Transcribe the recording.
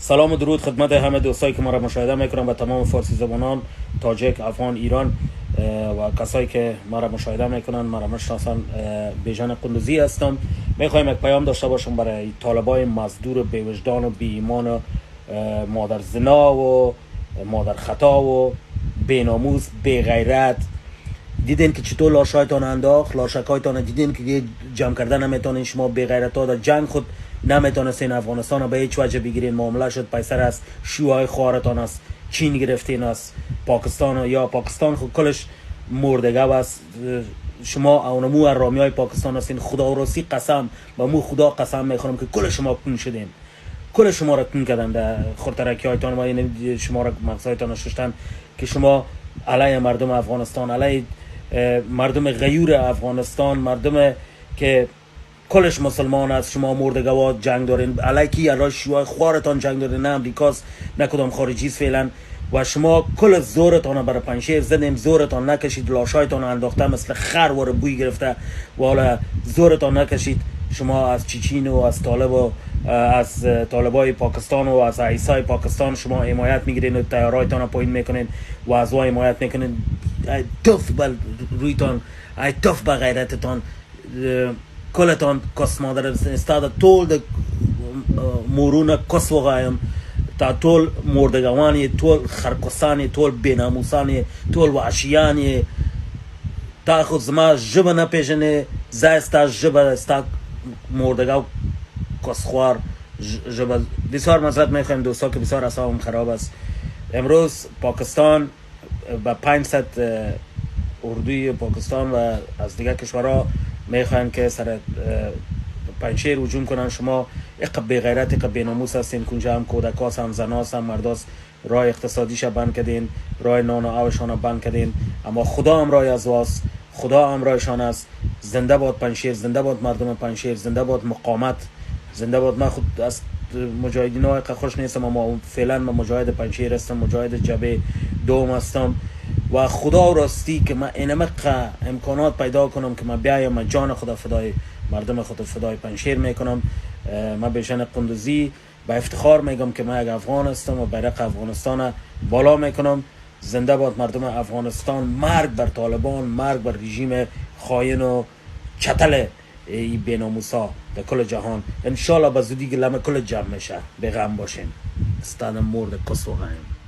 سلام و درود خدمت همه دوستایی که ما را مشاهده میکنن و تمام فارسی زبانان، تاجک، افغان، ایران و کسایی که ما را مشاهده میکنن، ما را میشناسن. بیژن قندوزی هستم. میخوایم یک پیام داشته باشم برای طالبای مزدور، بی‌وجدان و بی ایمان و مادر زنا و مادر خطا و بیناموس، بی غیرت. دیدین که چطور لاشایتان انداخت، لاشکایتان دیدین که جمع کردن نمیتونین. شما بی غیرتا در جنگ خود نمیتونستین افغانستان رو به هیچ وجه بگیرین. معامله شد، پیسر است شوهای خوارتان است چین گرفتین، از پاکستان یا پاکستان خود کلش مردگه است. شما اونمو رامی های پاکستان هستین. خدا و راستی قسم با مو خدا قسم میخورم که کل شما کن شدین، کل شما را کن کردن در خورترکی هایتان و شما را مغزهایتان ششتن که شما علیه مردم افغانستان، علیه مردم غیور افغانستان، مردم که کلش مسلمان است، شما مردگوات جنگ دارین. علیه کی؟ علیه شیوع خوارتان جنگ دارین، نه امریکاست نه کدام خارجی فعلا. و شما کل زورتان برای پنجشیر زدیم، زورتان نکشید، لاشایتان انداخته مثل خر وار بوی گرفته و حالا زورتان نکشید. شما از چیچین و از طالب و از طالبای پاکستان و از عیسی پاکستان شما حمایت میگیرین و تیارایتان رو پایین میکنین و از وا حمایت میکنین. ای تف بر رویتان، ای تف به غیرتتان، کلتان کس مادر استاد طول د مورونه کس وغایم تا طول مردگوانی، طول خرکسانی، طول بیناموسانی، طول وحشیانی. تا خود زما ژبه نه پیژنې، ځای ستا ژبه ستا مردگاو کسخوار ژبه. بسیار معذرت میخوایم دوستا که بسیار اعصابم خراب است. امروز پاکستان با 500 اردوی پاکستان و از دیگر کشورها میخواین که سر پنجشیر هجوم کنن. شما اقب بی غیرت، اقب بی ناموس هستین. کنجا هم کودکاس، هم زناس، هم مرداس. راه اقتصادیش بند کردین، راه نان و آبشان بند کردین، اما خدا هم راه از واس، خدا هم راهشان است. زنده باد پنجشیر، زنده باد مردم پنجشیر، زنده باد مقاومت، زنده باد. من خود از مجاهدین های خوش نیستم، اما فعلا من مجاهد پنجشیر هستم، مجاهد جبهه دوم هستم و خدا راستی که من اینمه امکانات پیدا کنم که من بیایم، من جان خدا فدای مردم خود فدای پنجشیر میکنم. من بیژن قندوزی با افتخار میگم که من یک افغان هستم و بیرق افغانستان بالا میکنم. زنده باد مردم افغانستان، مرگ بر طالبان، مرگ بر رژیم خاین و چتل ای بیناموسا در کل جهان. انشالله به زودی گلمه کل جمع میشه. به غم باشین. استاد مرد کس و غیم.